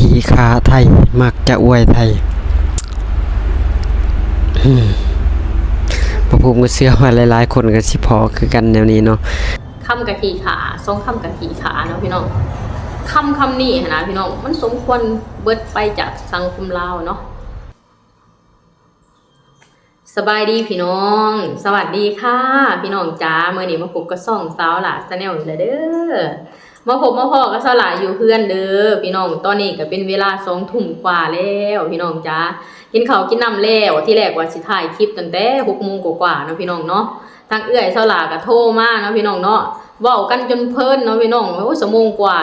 ຂີ້ຂ້າໄທ ມັກຈະອວຍໄທ. ອືມ ພວກຜົມກໍເຊື່ອວ່າຫຼາຍໆຄົນກໍຊິພໍ້ຄືກັນແນວນີ້ເນາະ. ຄຳກະຂີ້ຂ້າ ສອງຄຳກະຂີ້ຂ້າເນາະພີ່ນ້ອງ. ຄຳ ຄຳນີ້ຫັ້ນນະພີ່ນ້ອງ ມັນສົມຄວນເບິດໄປຈາກສັງຄົມລາວເນາະ. ສະບາຍດີພີ່ນ້ອງ ສະຫວັດດີຄ່ະພີ່ນ້ອງຈ໋າ. ມື້ນີ້ມາພົບກັບຊ່ອງສາວຫຼ້າ Channel ອີກແລ້ວເດີ. ມາພົບມາພໍ້ກັບສາວຫຼ້າຢູ່ເຮືອນເດີພີ່ນ້ອງ. ຕອນນີ້ກໍເປັນເວລາສອງທຸ່ມກວ່າແລ້ວພີ່ນ້ອງຈ໋າ. ກິນເຂົ້າກິນນ້ຳແລ້ວ ທີແລກວ່າຊິຖ່າຍຄລິບຕັ້ງແຕ່ຫົກໂມງກວ່າໆເນາະພີ່ນ້ອງເນາະ. ທາງເອື້ອຍສາວຫຼ້າກໍໂທມາເນາະພີ່ນ້ອງເນາະ. ເວົ້າກັນຈົນເພີນເນາະພີ່ນ້ອງ. ໂອ້ຍ ຊົ່ວໂມງກວ່າ.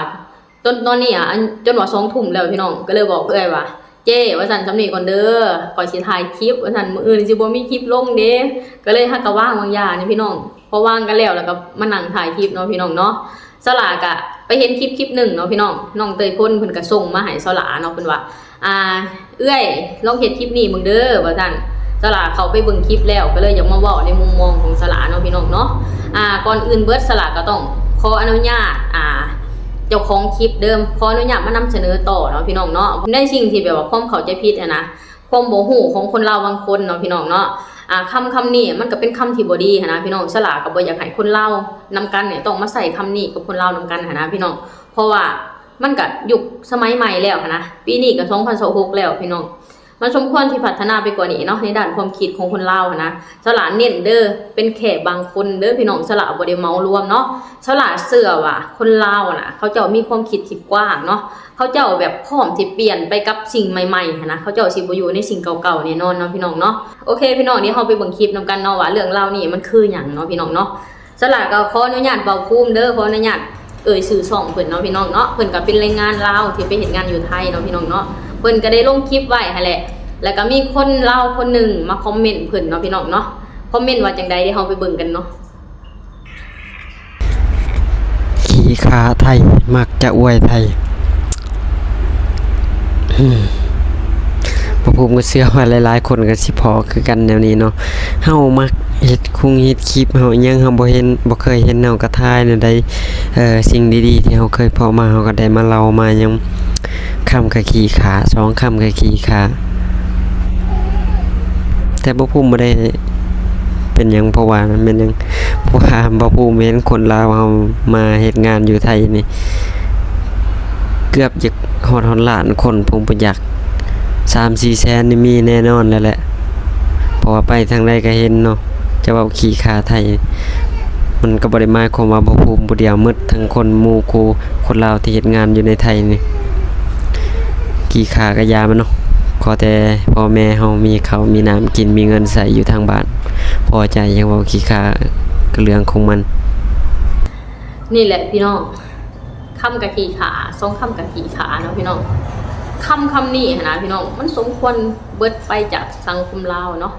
ຈົນຕອນນີ້ອະ ອັນ ຈົນວ່າສອງທຸ່ມແລ້ວພີ່ນ້ອງ. ກໍເລີຍບອກເອື້ອຍວ່າ ເຈ້ ວ່າຊັ້ນ ສ່ຳນີ້ກ່ອນເດີ ຂ້ອຍຊິຖ່າຍຄລິບ ວ່າຊັ້ນ ມື້ອື່ນຊິບໍ່ມີຄລິບລົງເດ້. ກໍເລີຍຫາກະວາງບາງຢ່າງນີ້ພີ່ນ້ອງ. ພໍວາງກັນແລ້ວ ແລ້ວກໍມານັ່ງຖ່າຍຄລິບເນາະພີ່ນ້ອງເນາະ. ສາວຫຼ້າກະໄປເຫັນຄລິບຄລິບໜຶ່ງເນາະພີ່ນ້ອງ. ນ້ອງເຕີຍພົນເພິ່ນກະສົ່ງມາໃຫ້ສາວຫຼ້າເນາະ. ເພິ່ນວ່າ ອ່າ ເອື້ອຍ ລອງເຮັດຄລິບນີ້ເບິ່ງເດີ ວ່າຊັ້ນ. ສາວຫຼ້າເຂົ້າໄປເບິ່ງຄລິບແລ້ວ ກໍເລີຍຢາກມາເວົ້າໃນມຸມມອງຂອງສາວຫຼ້າເນາະພີ່ນ້ອງເນາະ. ອ່າ ກ່ອນອື່ນເບິດ ສາວຫຼ້າກໍຕ້ອງຂໍອະນຸຍາດ ອ່າ ເຈົ້າຂອງຄລິບເດີ ຂໍອະນຸຍາດມານຳສະເໜີຕໍ່ເນາະພີ່ນ້ອງເນາະ. ໃນສິ່ງທີ່ແບບວ່າຄວາມເຂົ້າໃຈຜິດຫັ້ນນະ ຄວາມບໍ່ຮູ້ຂອງຄົນລາວບາງຄົນເນາະພີ່ນ້ອງເນາະ. ອ່າ ຄຳ ຄຳນີ້ມັນກໍເປັນຄຳທີ່ບໍ່ດີຫັ້ນນະພີ່ນ້ອງ. ສາວຫຼ້າກໍບໍ່ຢາກໃຫ້ຄົນລາວນຳກັນນີ້ຕ້ອງມາໃຊ້ຄຳນີ້ກັບຄົນລາວນຳກັນຫັ້ນນະພີ່ນ້ອງ. ເພາະວ່າມັນກະຍຸກສະໄໝໃໝ່ແລ້ວຫັ້ນນະ. ປີນີ້ກະສອງພັນຊາວຫົກແລ້ວພີ່ນ້ອງ. ມັນສົມຄວນທີ່ພັດທະນາໄປກວ່ານີ້ເນາະ ໃນດ້ານຄວາມຄິດຂອງຄົນລາວຫັ້ນນະ. ສາວຫຼ້າເນັ້ນເດີ ເປັນແຄ່ບາງຄົນເດີພີ່ນ້ອງ. ສາວຫຼ້າບໍ່ໄດ້ເໝົາລວມເນາະ. ສາວຫຼ້າເຊື່ອວ່າຄົນລາວຫັ້ນນະ ເຂົາເຈົ້າມີຄວາມຄິດທີ່ກວ້າງເນາະ. ເຂົາເຈົ້າແບບພ້ອມທີ່ປ່ຽນໄປກັບສິ່ງໃໝ່ໆຫັ້ນນະ. ເຂົາເຈົ້າຊິບໍ່ຢູ່ໃນສິ່ງເກົ່າໆແນ່ນອນເນາະພີ່ນ້ອງເນາະ. ໂອເຄພີ່ນ້ອງ ດຽວເຮົາໄປເບິ່ງຄລິບນຳກັນເນາະ ວ່າເລື່ອງລາວນີ້ມັນຄືຫຍັງເນາະພີ່ນ້ອງເນາະ. ສາວຫຼ້າກໍຂໍອະນຸຍາດເວົ້າພູມເດີ ຂໍອະນຸຍາດເອີ່ຍຊື່ຊ່ອງເພິ່ນເນາະພີ່ນ້ອງເນາະ. ເພິ່ນກໍເປັນແຮງງານລາວທີ່ໄປເຮັດງານຢູ່ໄທເນາະພີ່ນ້ອງເນາະ. ເພິ່ນກໍໄດ້ລົງຄລິບໄວ້ຫັ້ນແຫຼະ ແລ້ວກໍມີຄົນລາວຄົນໜຶ່ງມາຄອມເມັນເພິ່ນເນາະພີ່ນ້ອງເນາະ. ຄອມເມັນວ່າຈັ່ງໃດ ດຽວເຮົາໄປເບິ່ງກັນເນາະ. ຂີ້ຂ້າໄທ ມັກຈະອວຍໄທ. ອືມ ພວກຜົມກໍເຊື່ອວ່າຫຼາຍໆຄົນກໍຊິພໍ້ຄືກັນແນວນີ້ເນາະ. ເຮົາມັກເຮັດຄຸງເຮັດຄລິບ ເຮົາຫຍັງເຮົາບໍ່ເຫັນ ບໍ່ເຄີຍເຫັນ ເຮົາກໍຖ່າຍແນວໃດ ເອີ ສິ່ງດີໆທີ່ເຮົາເຄີຍພໍ້ມາ ເຮົາກໍໄດ້ມາເລົ່າມາຫຍັງ. ຄຳກໍຂີ້ຂ້າ ສອງຄຳກໍຂີ້ຂ້າ. ແຕ່ບໍ່ພູມບໍ່ໄດ້ເປັນຫຍັງ ເພາະວ່າແມ່ນຫຍັງ ເພາະວ່າບໍ່ພູມເຫັນຄົນລາວເຮົາມາເຮັດງານຢູ່ໄທນີ້ ເກືອບຈະຮອດ ຮອດລ້ານຄົນ ພູມບໍ່ຢາກ ສາມສີ່ແສນນີ້ມີແນ່ນອນແລ້ວແຫຼະ. ເພາະວ່າໄປທາງໃດກໍເຫັນເນາະ. ຈະເວົ້າຂີ້ຂ້າໄທ ມັນກໍບໍ່ໄດ້ໝາຍຄວາມວ່າບໍ່ພູມຜູ້ດຽວ ໝົດທັງຄົນໝູ່ຄູ່ ຄົນລາວທີ່ເຮັດງານຢູ່ໃນໄທນີ້. ຂີ້ຂ້າກໍຢ່າມັນເນາະ. ຂໍແຕ່ພໍ່ແມ່ເຮົາມີເຂົ້າມີນ້ຳກິນ ມີເງິນໃຊ້ຢູ່ທາງບ້ານ ພໍໃຈ. ຍັງເວົ້າຂີ້ຂ້າກໍເລື່ອງຂອງມັນ. ນີ້ແຫຼະພີ່ນ້ອງ ຄຳກະຂີ້ຂ້າ ສອງຄຳກະຂີ້ຂ້າເນາະພີ່ນ້ອງ. ຄຳ ຄຳນີ້ຫັ້ນນະພີ່ນ້ອງ ມັນສົມຄວນເບິດໄປຈາກສັງຄົມລາວເນາະ.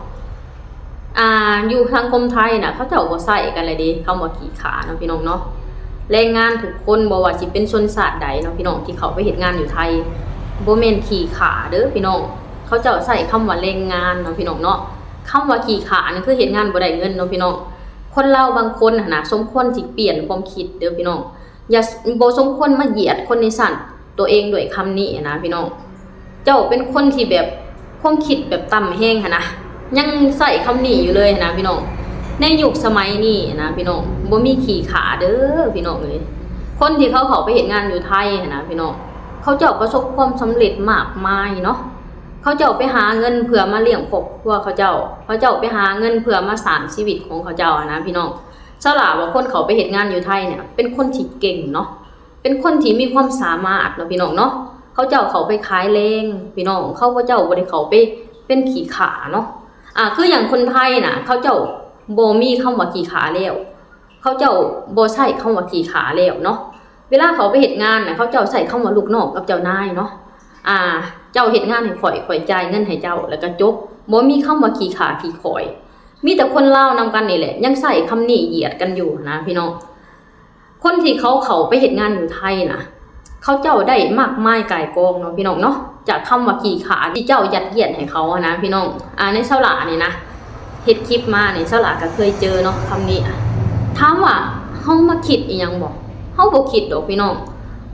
ອ່າ ຢູ່ສັງຄົມໄທນະ ເຂົາເຈົ້າບໍ່ໃຊ້ກັນແລ້ວເດ້ ຄຳວ່າຂີ້ຂ້າເນາະພີ່ນ້ອງເນາະ. ແຮງງານທຸກຄົນ ບໍ່ວ່າຊິເປັນຊົນຊາດໃດເນາະພີ່ນ້ອງ ທີ່ເຂົ້າໄປເຮັດງານຢູ່ໄທ ບໍ່ແມ່ນຂີ້ຂ້າເດີພີ່ນ້ອງ. ເຂົາເຈົ້າໃຊ້ຄຳວ່າແຮງງານເນາະພີ່ນ້ອງເນາະ. ຄຳວ່າຂີ້ຂ້ານັ້ນຄືເຮັດງານບໍ່ໄດ້ເງິນເນາະພີ່ນ້ອງ. ຄົນລາວບາງຄົນຫັ້ນນະ ສົມຄວນຊິປ່ຽນຄວາມຄິດເດີພີ່ນ້ອງ. ຢ່າ ບໍ່ສົມຄວນມາຢຽດຄົນໃນຊັ້ນຕົວເອງດ້ວຍຄຳນີ້ນະພີ່ນ້ອງ. ເຈົ້າເປັນຄົນທີ່ແບບ ຄວາມຄິດແບບຕ່ຳແຮງຫັ້ນນະ ຍັງໃຊ້ຄຳນີ້ຢູ່ເລີຍຫັ້ນນະພີ່ນ້ອງ. ໃນຍຸກສະໄໝນີ້ນະພີ່ນ້ອງ ບໍ່ມີຂີ້ຂ້າເດີພີ່ນ້ອງເອີຍ. ຄົນທີ່ເຂົາເຂົ້າໄປເຮັດງານຢູ່ໄທຫັ້ນນະພີ່ນ້ອງ ເຂົາເຈົ້າປະສົບຄວາມສຳເລັດມາກມາຍເນາະ. ເຂົາເຈົ້າໄປຫາເງິນເພື່ອມາລ້ຽງຄອບຄົວເຂົາເຈົ້າ ເຂົາເຈົ້າໄປຫາເງິນເພື່ອມາສ້າງຊີວິດຂອງເຂົາເຈົ້າຫັ້ນນະພີ່ນ້ອງ. ສາວຫຼ້າວ່າຄົນເຂົາໄປເຮັດງານຢູ່ໄທນີ້ ເປັນຄົນທີ່ເກັ່ງເນາະ ເປັນຄົນທີ່ມີຄວາມສາມາດເນາະພີ່ນ້ອງເນາະ. ເຂົາເຈົ້າເຂົ້າໄປຂາຍແຮງພີ່ນ້ອງ ເຂົາ ເຂົາເຈົ້າບໍ່ໄດ້ເຂົ້າໄປເປັນຂີ້ຂ້າເນາະ. ອ່າ ຄືຢ່າງຄົນໄທນະ ເຂົາເຈົ້າບໍ່ມີຄຳວ່າຂີ້ຂ້າແລ້ວ ເຂົາເຈົ້າບໍ່ໃຊ້ຄຳວ່າຂີ້ຂ້າແລ້ວເນາະ. ເວລາເຂົາໄປເຮັດງານນະ ເຂົາເຈົ້າໃຊ້ຄຳວ່າລູກນ້ອງກັບເຈົ້ານາຍເນາະ. ອ່າ ເຈົ້າເຮັດງານໃຫ້ຂ້ອຍ ຂ້ອຍຈ່າຍເງິນໃຫ້ເຈົ້າ ແລ້ວກໍຈົບ. ບໍ່ມີຄຳວ່າຂີ້ຂ້າຂີ້ຂ້ອຍ. ມີແຕ່ຄົນລາວນຳກັນນີ້ແຫຼະ ຍັງໃຊ້ຄຳນີ້ຢຽດກັນຢູ່ນະພີ່ນ້ອງ. ຄົນທີ່ເຂົາເຂົ້າໄປເຮັດງານຢູ່ໄທນະ ເຂົາເຈົ້າໄດ້ມາກມາຍກ່າຍກອງເນາະພີ່ນ້ອງເນາະ ຈາກຄຳວ່າຂີ້ຂ້າທີ່ເຈົ້າຍັດຢຽດໃຫ້ເຂົາຫັ້ນນະພີ່ນ້ອງ. ອ່າ ໃນສາວຫຼ້ານີ້ນະ ເຮັດຄລິບມານີ້ ສາວຫຼ້າກໍເຄີຍເຈີເນາະຄຳນີ້. ຖາມວ່າເຮົາມາຄິດອີ່ຫຍັງບໍ່? ເຮົາບໍ່ຄິດດອກພີ່ນ້ອງ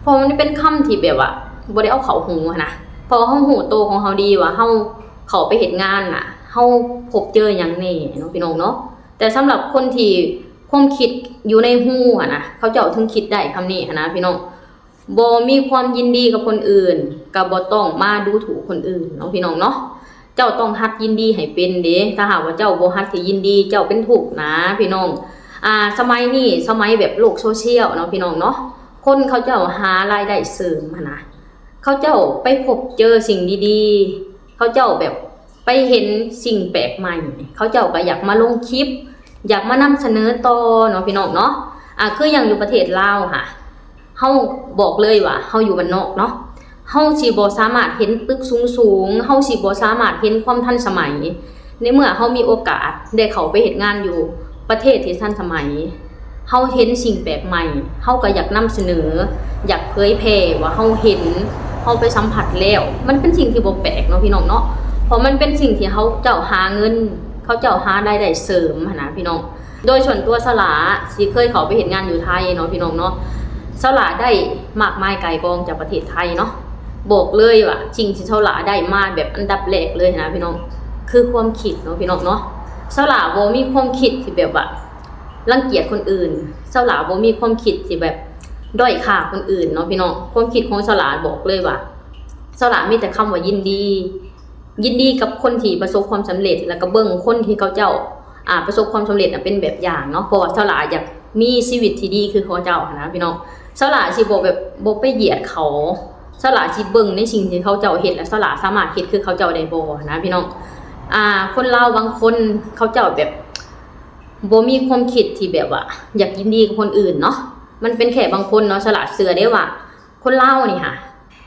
ເພາະມັນເປັນຄຳທີ່ແບບວ່າ ບໍ່ໄດ້ເອົາເຂົ້າຫູຫັ້ນນະ ເພາະເຮົາຮູ້ໂຕຂອງເຮົາດີວ່າເຮົາເຂົ້າໄປເຮັດງານນະ ເຮົາພົບເຈີຫຍັງແດ່ເນາະ ພີ່ນ້ອງເນາະ. ແຕ່ສຳລັບຄົນທີ່ຄວາມຄິດຢູ່ໃນຮູຫັ້ນນະ ເຂົາເຈົ້າເຖິງຄິດໄດ້ຄຳນີ້ຫັ້ນນະ ພີ່ນ້ອງ. ບໍ່ມີຄວາມຍິນດີກັບຄົນອື່ນ ກໍບໍ່ຕ້ອງມາດູຖູກຄົນອື່ນເນາະ ພີ່ນ້ອງເນາະ. ເຈົ້າຕ້ອງຫັດຍິນດີໃຫ້ເປັນເດ້. ຖ້າຫາກວ່າເຈົ້າບໍ່ຫັດທີ່ຍິນດີ ເຈົ້າເປັນທຸກນະ ພີ່ນ້ອງ. ອ່າ ສະໄໝນີ້ ສະໄໝແບບໂລກໂຊຊຽວເນາະ ພີ່ນ້ອງເນາະ. ຄົນເຂົາເຈົ້າຫາລາຍໄດ້ເສີມຫັ້ນນະ ເຂົາເຈົ້າໄປພົບເຈີສິ່ງດີໆ ເຂົາເຈົ້າແບບ ໄປເຫັນສິ່ງແປກໃໝ່ ເຂົາເຈົ້າກໍຢາກມາລົງຄລິບ ຢາກມານຳສະເໜີຕໍ່ເນາະ ພີ່ນ້ອງເນາະ. ອ່າ ຄືຢ່າງຢູ່ປະເທດລາວຫະ ເຮົາບອກເລີຍວ່າເຮົາຢູ່ບ້ານນອກເນາະ ເຮົາຊິບໍ່ສາມາດເຫັນຕຶກສູງໆ ເຮົາຊິບໍ່ສາມາດເຫັນຄວາມທັນສະໄໝ ໃນເມື່ອເຮົາມີໂອກາດໄດ້ເຂົ້າໄປເຮັດງານຢູ່ປະເທດທີ່ທັນສະໄໝ ເຮົາເຫັນສິ່ງແປກໃໝ່ ເຮົາກໍຢາກນຳສະເໜີ ຢາກເຜີຍແຜ່ວ່າເຮົາເຫັນ ເຮົາໄປສຳຜັດແລ້ວ. ມັນເປັນສິ່ງທີ່ບໍ່ແປກເນາະ ພີ່ນ້ອງເນາະ ເພາະມັນເປັນສິ່ງທີ່ເຂົາເຈົ້າຫາເງິນ ເຂົາເຈົ້າຫາລາຍໄດ້ເສີມຫັ້ນນະ ພີ່ນ້ອງ. ໂດຍສ່ວນຕົວສາວຫຼ້າທີ່ເຄີຍເຂົ້າໄປເຮັດງານຢູ່ໄທເນາະ ພີ່ນ້ອງເນາະ ສາວຫຼ້າໄດ້ມາກມາຍກ່າຍກອງຈາກປະເທດໄທເນາະ. ບອກເລີຍວ່າສິ່ງທີ່ສາວຫຼ້າໄດ້ມາແບບອັນດັບແລກເລີຍນະ ພີ່ນ້ອງ ຄືຄວາມຄິດເນາະ ພີ່ນ້ອງເນາະ. ສາວຫຼ້າບໍ່ມີຄວາມຄິດທີ່ແບບວ່າ ລັງກຽດຄົນອື່ນ ສາວຫຼ້າບໍ່ມີຄວາມຄິດທີ່ແບບດ້ອຍຄ່າຄົນອື່ນເນາະ ພີ່ນ້ອງ. ຄວາມຄິດຂອງສາວຫຼ້າບອກເລີຍວ່າ ສາວຫຼ້າມີແຕ່ຄຳວ່າຍິນດີ ຍິນດີກັບຄົນທີ່ປະສົບຄວາມສຳເລັດ ແລ້ວກໍເບິ່ງຄົນທີ່ເຂົາເຈົ້າ ອ່າ ປະສົບຄວາມສຳເລັດນະເປັນແບບຢ່າງເນາະ ເພາະວ່າສາວຫຼ້າຢາກມີຊີວິດທີ່ດີຄືເຂົາເຈົ້າຫັ້ນນະ ພີ່ນ້ອງ. ສາວຫຼ້າຊິບໍ່ແບບ ບໍ່ໄປຢຽດເຂົາ ສາວຫຼ້າຊິເບິ່ງໃນສິ່ງທີ່ເຂົາເຈົ້າເຮັດ ແລະ ສາວຫຼ້າສາມາດເຮັດຄືເຂົາເຈົ້າໄດ້ບໍ່ຫັ້ນນະ ພີ່ນ້ອງ. ອ່າ ຄົນລາວບາງຄົນເຂົາເຈົ້າແບບ ບໍ່ມີຄວາມຄິດທີ່ແບບວ່າຢາກຍິນດີກັບຄົນອື່ນເນາະ ມັນເປັນແຄ່ບາງຄົນເນາະ. ສາວຫຼ້າເຊື່ອເດ້ວ່າຄົນລາວນີ້ຫະ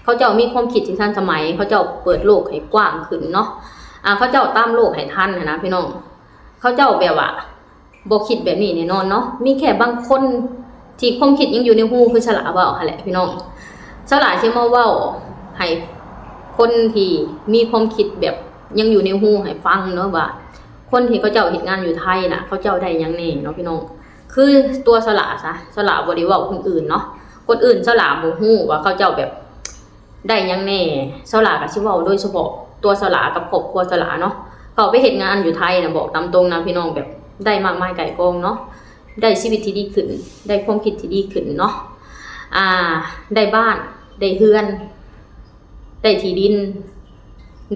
ເຂົາເຈົ້າມີຄວາມຄິດທີ່ທັນສະໄໝ ເຂົາເຈົ້າເປີດໂລກໃຫ້ກວ້າງຂຶ້ນເນາະ ອ່າ ເຂົາເຈົ້າຕາມໂລກໃຫ້ທັນຫັ້ນນະ ພີ່ນ້ອງ. ເຂົາເຈົ້າແບບວ່າບໍ່ຄິດແບບນີ້ແນ່ນອນເນາະ ມີແຄ່ບາງຄົນທີ່ຄວາມຄິດຍັງຢູ່ໃນຮູ ຄືສາວຫຼ້າເວົ້າຫັ້ນແຫຼະ ພີ່ນ້ອງ. ສາວຫຼ້າຊິມາເວົ້າໃຫ້ຄົນທີ່ມີຄວາມຄິດແບບຍັງຢູ່ໃນຮູໃຫ້ຟັງເນາະ ວ່າ ຄົນທີ່ເຂົາເຈົ້າເຮັດງານຢູ່ໄທນະ ເຂົາເຈົ້າໄດ້ຫຍັງແດ່ເນາະ ພີ່ນ້ອງ. ຄືຕົວສາວຫຼ້າຊະ ສາວຫຼ້າບໍ່ໄດ້ເວົ້າຄົນອື່ນເນາະ ຄົນອື່ນສາວຫຼ້າບໍ່ຮູ້ວ່າເຂົາເຈົ້າແບບໄດ້ຫຍັງແດ່. ສາວຫຼ້າກໍຊິເວົ້າໂດຍສະເພາະຕົວສາວຫຼ້າກັບຄອບຄົວສາວຫຼ້າເນາະ. ເຂົ້າໄປເຮັດງານຢູ່ໄທນະ ບອກຕາມຕົງນະ ພີ່ນ້ອງ ແບບໄດ້ມາກມາຍກ່າຍກອງເນາະ ໄດ້ຊີວິດທີ່ດີຂຶ້ນ ໄດ້ຄວາມຄິດທີ່ດີຂຶ້ນເນາະ ອ່າ ໄດ້ບ້ານ ໄດ້ເຮືອນ ໄດ້ທີ່ດິນ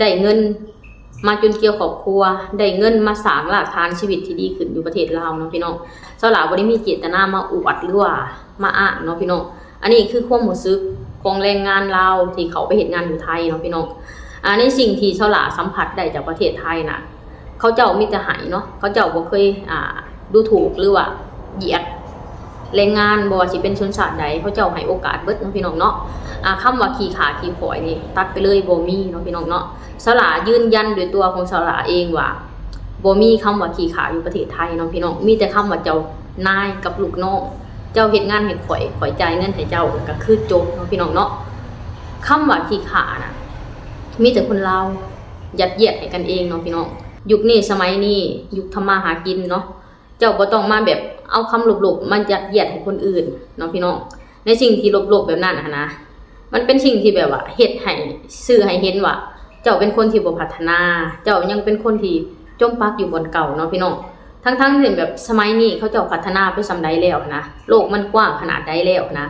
ໄດ້ເງິນມາຈຸນເຈືອຄອບຄົວ ໄດ້ເງິນມາສ້າງລາກຖານຊີວິດທີ່ດີຂຶ້ນຢູ່ປະເທດລາວເນາະ ພີ່ນ້ອງ. ສາວຫຼ້າບໍ່ໄດ້ມີເຈດຕະນາມາອວດ ຫຼືວ່າມາອ້າງເນາະ ພີ່ນ້ອງ. ອັນນີ້ຄືຄວາມຮູ້ສຶກຂອງແຮງງານລາວທີ່ເຂົ້າໄປເຮັດງານຢູ່ໄທເນາະ ພີ່ນ້ອງ. ອ່າ ໃນສິ່ງທີ່ສາວຫຼ້າສຳຜັດໄດ້ຈາກປະເທດໄທນະ ເຂົາເຈົ້າມີແຕ່ໃຫ້ເນາະ ເຂົາເຈົ້າບໍ່ເຄີຍ ອ່າ ດູຖູກ ຫຼືວ່າຢຽດແຮງງານ ບໍ່ວ່າຊິເປັນຊົນຊາດໃດ ເຂົາເຈົ້າໃຫ້ໂອກາດເບິດເນາະ ພີ່ນ້ອງເນາະ. ອ່າ ຄຳວ່າຂີ້ຂ້າຂີ້ຂ້ອຍນີ້ຕັດໄປເລີຍ ບໍ່ມີເນາະ ພີ່ນ້ອງເນາະ. ສາວຫຼ້າຢືນຢັນດ້ວຍຕົວຂອງສາວຫຼ້າເອງວ່າ ບໍ່ມີຄຳວ່າຂີ້ຂ້າຢູ່ປະເທດໄທເນາະ ພີ່ນ້ອງ. ມີແຕ່ຄຳວ່າເຈົ້ານາຍກັບລູກນ້ອງ ເຈົ້າເຮັດງານໃຫ້ຂ້ອຍ ຂ້ອຍຈ່າຍເງິນໃຫ້ເຈົ້າ ແລ້ວກໍຄືຈົບເນາະ ພີ່ນ້ອງເນາະ. ຄຳວ່າຂີ້ຂ້ານະ ມີແຕ່ຄົນລາວ ຍັດຢຽດໃຫ້ກັນເອງເນາະ ພີ່ນ້ອງ. ຍຸກນີ້ສະໄໝນີ້ ຍຸກທຳມາຫາກິນເນາະ ເຈົ້າບໍ່ຕ້ອງມາແບບເອົາຄຳລົບໆມາຍັດຢຽດໃຫ້ຄົນອື່ນເນາະ ພີ່ນ້ອງ. ໃນສິ່ງທີ່ລົບໆແບບນັ້ນຫັ້ນນະ ມັນເປັນສິ່ງທີ່ແບບວ່າເຮັດໃຫ້ ສື່ໃຫ້ເຫັນວ່າເຈົ້າເປັນຄົນທີ່ບໍ່ພັດທະນາ ເຈົ້າຍັງເປັນຄົນທີ່ຈົມປັກຢູ່ບ່ອນເກົ່າເນາະ ພີ່ນ້ອງ. ທັງໆທີ່ແບບສະໄໝນີ້ເຂົາເຈົ້າພັດທະນາໄປສ່ຳໃດແລ້ວຫັ້ນນະ ໂລກມັນກວ້າງຂະໜາດໃດແລ້ວຫັ້ນນະ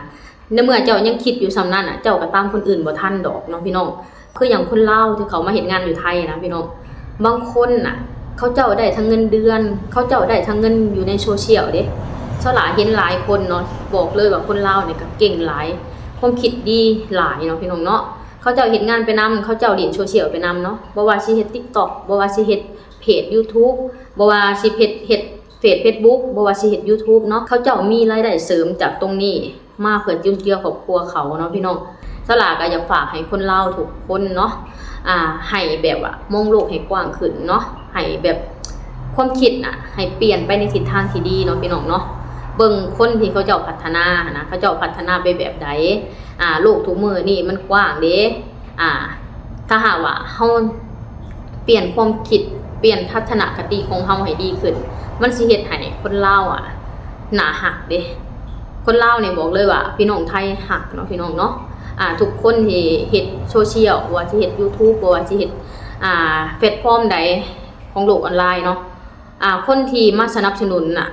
ໃນເມື່ອເຈົ້າຍັງຄິດຢູ່ສ່ຳນັ້ນນະ ເຈົ້າກໍຕາມຄົນອື່ນບໍ່ທັນດອກເນາະ ພີ່ນ້ອງ. ຄືຢ່າງຄົນລາວທີ່ເຂົ້າມາເຮັດງານຢູ່ໄທນະ ພີ່ນ້ອງ ບາງຄົນນະ ເຂົາເຈົ້າໄດ້ທັງເງິນເດືອນ ເຂົາເຈົ້າໄດ້ທັງເງິນຢູ່ໃນໂຊຊຽວເດ້. ສາວຫຼ້າເຫັນຫຼາຍຄົນເນາະ ບອກເລີຍວ່າຄົນລາວນີ້ກໍເກັ່ງຫຼາຍ ຄວາມຄິດດີຫຼາຍເນາະ ພີ່ນ້ອງເນາະ. ເຂົາເຈົ້າເຮັດງານໄປນຳ ເຂົາເຈົ້າຫຼິ້ນໂຊຊຽວໄປນຳເນາະ ບໍ່ວ່າຊິເຮັດ TikTok ບໍ່ວ່າຊິເຮັດເພຈ YouTube ບໍ່ວ່າຊິເຮັດ ເຮັດເຟສ Facebook ບໍ່ວ່າຊິເຮັດ YouTube ເນາະ ເຂົາເຈົ້າມີລາຍໄດ້ເສີມຈາກຕົງນີ້ ມາເພື່ອຈຸນເຈືອຄອບຄົວເຂົາເນາະ ພີ່ນ້ອງ. ສາວຫຼ້າກໍຢາກຝາກໃຫ້ຄົນລາວທຸກຄົນເນາະ ອ່າ ໃຫ້ແບບວ່າມອງໂລກໃຫ້ກວ້າງຂຶ້ນເນາະ ໃຫ້ແບບຄວາມຄິດນະ ໃຫ້ປ່ຽນໄປໃນທິດທາງທີ່ດີເນາະ ພີ່ນ້ອງເນາະ. ເບິ່ງຄົນທີ່ເຂົາເຈົ້າພັດທະນາຫັ້ນນະ ເຂົາເຈົ້າພັດທະນາໄປແບບໃດ ອ່າ ໂລກທຸກມື້ນີ້ມັນກວ້າງເດ້. ອ່າ ຖ້າຫາກວ່າເຮົາປ່ຽນຄວາມຄິດ ປ່ຽນທັດສະນະຄະຕິຂອງເຮົາໃຫ້ດີຂຶ້ນ ມັນຊິເຮັດໃຫ້ຄົນລາວອະ ໜ້າຮັກເດ້. ຄົນລາວນີ້ບອກເລີຍວ່າພີ່ນ້ອງໄທຮັກເນາະ ພີ່ນ້ອງເນາະ. ອ່າ ທຸກຄົນທີ່ເຮັດໂຊຊຽວ ບໍ່ວ່າຊິເຮັດ YouTube ບໍ່ວ່າຊິເຮັດ ອ່າ ແພລດຟອມໃດຂອງໂລກອອນລາຍເນາະ ອ່າ ຄົນທີ່ມາສະໜັບສະໜູນນະ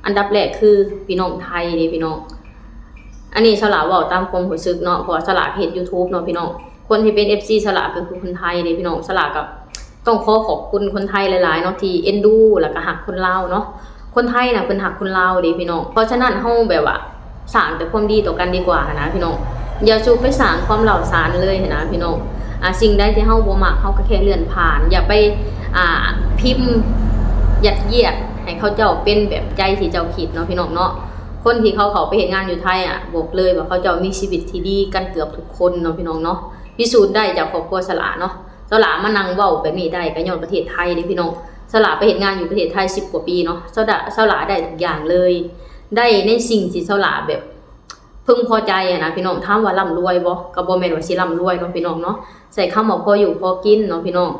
ອັນດັບແລກຄືພີ່ນ້ອງໄທເດ້ພີ່ນ້ອງ. ອັນນີ້ສາວຫຼ້າເວົ້າຕາມຄວາມຮູ້ສຶກເນາະ ເພາະວ່າສາວຫຼ້າເຮັດ YouTube ເນາະພີ່ນ້ອງ. ຄົນທີ່ເປັນ ເອັຟຊີ ສາວຫຼ້າກໍຄືຄົນໄທເດ້ພີ່ນ້ອງ. ສາວຫຼ້າກໍຕ້ອງຂໍຂອບຄຸນຄົນໄທຫຼາຍໆເນາະ ທີ່ເອັນດູ ແລ້ວກໍຮັກຄົນລາວເນາະ. ຄົນໄທນະເພິ່ນຮັກຄົນລາວເດ້ພີ່ນ້ອງ. ເພາະສະນັ້ນເຮົາແບບວ່າ ສ້າງແຕ່ຄວາມດີຕໍ່ກັນດີກວ່າຫັ້ນນະພີ່ນ້ອງ. ຢ່າສູ່ໄປສ້າງຄວາມຮ້າວສານເລີຍຫັ້ນນະພີ່ນ້ອງ. ອ່າ ສິ່ງໃດທີ່ເຮົາບໍ່ມັກ ເຮົາກໍແຄ່ເລື່ອນຜ່ານ. ຢ່າໄປ ອ່າ ພິມຍັດຢຽດໃຫ້ເຂົາເຈົ້າເປັນແບບໃຈທີ່ເຈົ້າຄິດເນາະພີ່ນ້ອງເນາະ. ຄົນທີ່ເຂົາເຂົ້າໄປເຮັດງານຢູ່ໄທອະ ບອກເລີຍວ່າເຂົາເຈົ້າມີຊີວິດທີ່ດີກັນເກືອບທຸກຄົນເນາະພີ່ນ້ອງເນາະ. ພິສູດໄດ້ຈາກຄອບຄົວສາວຫຼ້າເນາະ. ສາວຫຼ້າມານັ່ງເວົ້າແບບນີ້ໄດ້ກໍຍ້ອນປະເທດໄທເດ້ພີ່ນ້ອງ. ສາວຫຼ້າໄປເຮັດງານຢູ່ປະເທດໄທສິບກວ່າປີເນາະ. ສາວຫຼ້າ ສາວຫຼ້າໄດ້ທຸກຢ່າງເລີຍ. ໄດ້ໃນສິ່ງທີ່ສາວຫຼ້າແບບ ເພິ່ງພໍໃຈຫັ້ນນະພີ່ນ້ອງ. ຖາມວ່າລ່ຳລວຍບໍ່? ກໍບໍ່ແມ່ນວ່າຊິລ່ຳລວຍເນາະພີ່ນ້ອງເນາະ. ໃຊ້ຄຳວ່າພໍຢູ່ພໍກິນເນາະພີ່ນ້ອງ.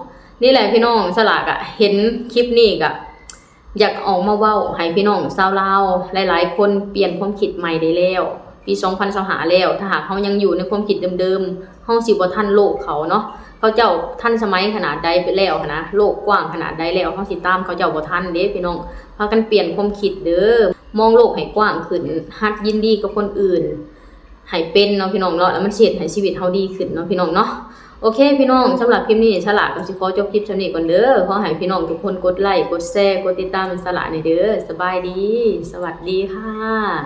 ນີ້ແຫຼະພີ່ນ້ອງ ສາວຫຼ້າກະເຫັນຄລິບນີ້ກະຢາກອອກມາເວົ້າໃຫ້ພີ່ນ້ອງຊາວລາວຫຼາຍໆຄົນປ່ຽນຄວາມຄິດໃໝ່ໄດ້ແລ້ວ. ປີສອງພັນຊາວຫ້າແລ້ວ ຖ້າຫາກເຮົາຍັງຢູ່ໃນຄວາມຄິດເດີມໆ ເຮົາຊິບໍ່ທັນໂລກເຂົາເນາະ. ເຂົາເຈົ້າທັນສະໄໝຂະໜາດໃດໄປແລ້ວຫັ້ນນະ ໂລກກວ້າງຂະໜາດໃດແລ້ວ ເຮົາຊິຕາມເຂົາເຈົ້າບໍ່ທັນເດ້ພີ່ນ້ອງ. ພາກັນປ່ຽນຄວາມຄິດເດີ. ມອງໂລກໃຫ້ກວ້າງຂຶ້ນ ຫັດຍິນດີກັບຄົນອື່ນໃຫ້ເປັນເນາະພີ່ນ້ອງເນາະ. ແລ້ວມັນຊິເຮັດໃຫ້ຊີວິດເຮົາດີຂຶ້ນເນາະພີ່ນ້ອງເນາະ. ໂອເຄພີ່ນ້ອງ ສຳລັບຄລິບນີ້ ສາວຫຼ້າກໍຊິຂໍຈົບຄລິບສ່ຳນີ້ກ່ອນເດີ. ຂໍໃຫ້ພີ່ນ້ອງທຸກຄົນກົດໄລ ກົດແຊ ກົດຕິດຕາມໃຫ້ສາວຫຼ້າແດ່ເດີ. ສະບາຍດີ ສະຫວັດດີຄ່ະ.